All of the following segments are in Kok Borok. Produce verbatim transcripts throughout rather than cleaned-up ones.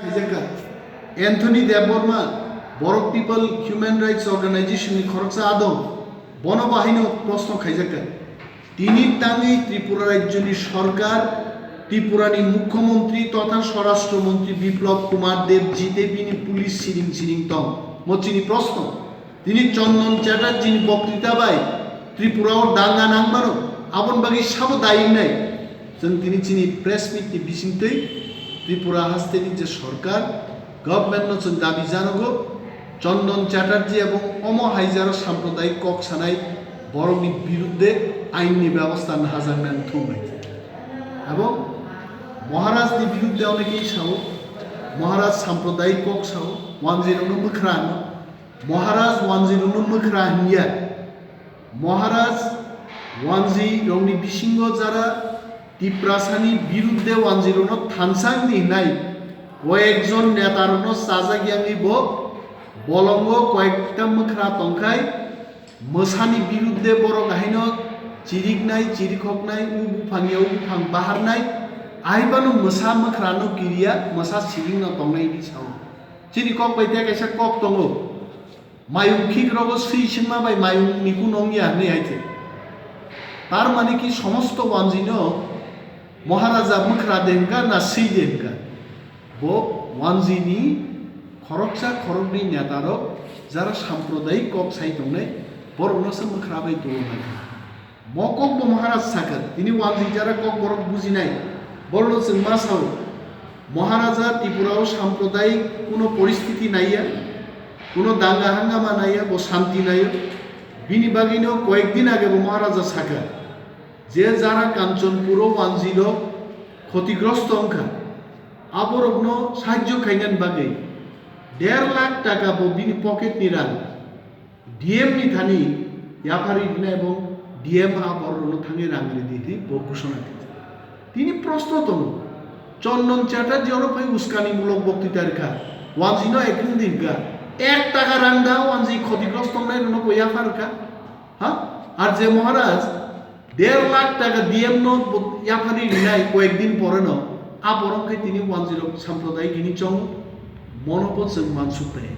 Khaijakha. Anthony Debbarma, Borok People Human Rights Organization ni khoroksa adong, bono bo haino proshno khaijakha. Tini tangwi Tripura rajyoni sorkar, Tripurani Mukhyamantri totha Swarashtra Mantri Biplab Kumar Deb jite bini police siring siring tong? Mo chini proshno. Tini Chandan Chatterjee ni boktwita bai Tripura o danga nangmano, aboni bagwi sabo dayi wngnai. Chwng tini chini press meet ni bisingtwi Tripura haste ni je sorkar, government no chwng dabi janogo, Chandan Chatterjee ebong omo hai jaro sampradayik kok sanai borokni birudde ain ni bebosta nahajaknani thumwi. Ebong Maharaj ni birudde onekei sao, Maharaj sampradayik kok sao, wanjwi rokno mwkhra ano. Maharaj wanjwi rokno mwkhra hinya. Maharaj wanjwi rokni bisingo jara Tiprasani birudde wanjwi rokno thansa wngdi hinai koyekjon neta rokno chajak yangwi bo bolongo koyekta mwkhra tongkhai, mwsani birudde borok haino chiriknai, chirikhoknai, u buphang ya u buphang baharnai, aibano mwsa mwkhrano kiriya, mwsa siringno tongnai hinwi sao. Chini kok bai tei kaisa kok tongo. Mayung khik rogo swi singma bai mayung ni kunu wngya hinwi hai khe. Tar mani ki somosto wanjwi no Maharaja mwkhra de hwnkha na swi de hwnkha? Bo wanjwi ni khoroksa khoroknwi neta rok jara sampradayik kok sai tongnai borok no se mwkhra bai tulona kha. Mo kok bo Maharaj sakha, tini wanjwi jara kok borok bujinai. Borokno chwng ma sao, Maharaja Tripura o sampradayik kuno poristiti naiya, kuno danga hangama naiya, bo shanti naiyo. Bini bagwino koyek din age bo Maharaja sakha, je jara Kanchanpur o wanjwi rok khotigrosto wngkha, aborokno sahajyo khainani bagwi der lakh taka bo bini pocket ni rang D M ni thani yapharwi rina ebong D M a borokno thangwi rang ridi hinwi bo ghoshona khe. Tini proshno tongo, Chandan Chatterjee oro phai uskani mulok boktwita rwkha, wanjwi no ekring di hwnkha, ek taka rang da wanjwi khotigrosto wngnai rokno bo yaphar rwkha? Ha? Ar je Maharaj Der lakh taka D M no bo-, yapharwi rinai koyek din pore no, a borok khe tini wanjwi rok sampradayik hini chongo, mono bo chwng mansuk tai.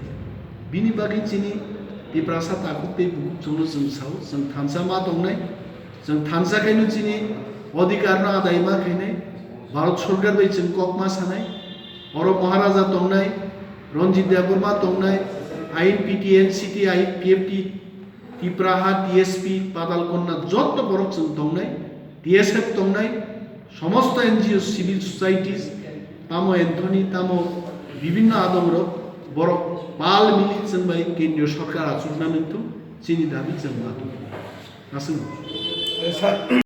Bini bagwi chini Tiprasa takhuk tei bukhuk chwngno chwng sao, chwng thansa ma tongnai, chwng thansa khaino chini odhikar no adai ma khainai, Bharat Sorkar bai chwng kok ma sanai, oro Maharaja tongnai, Ranjit Debbarma tongnai, I N P T, N C T, I P F T, Tipraha, T S P, Padal Konna, jotto borok chwng tongnai, T S F tongnai, somosto N G O, civil societies, tamo Anthony, tamo bibinno adongrok, borok pal mili chwng bai kendriyo sorkar achukna nangthung, chini dabi chwng ma tong. Aswk.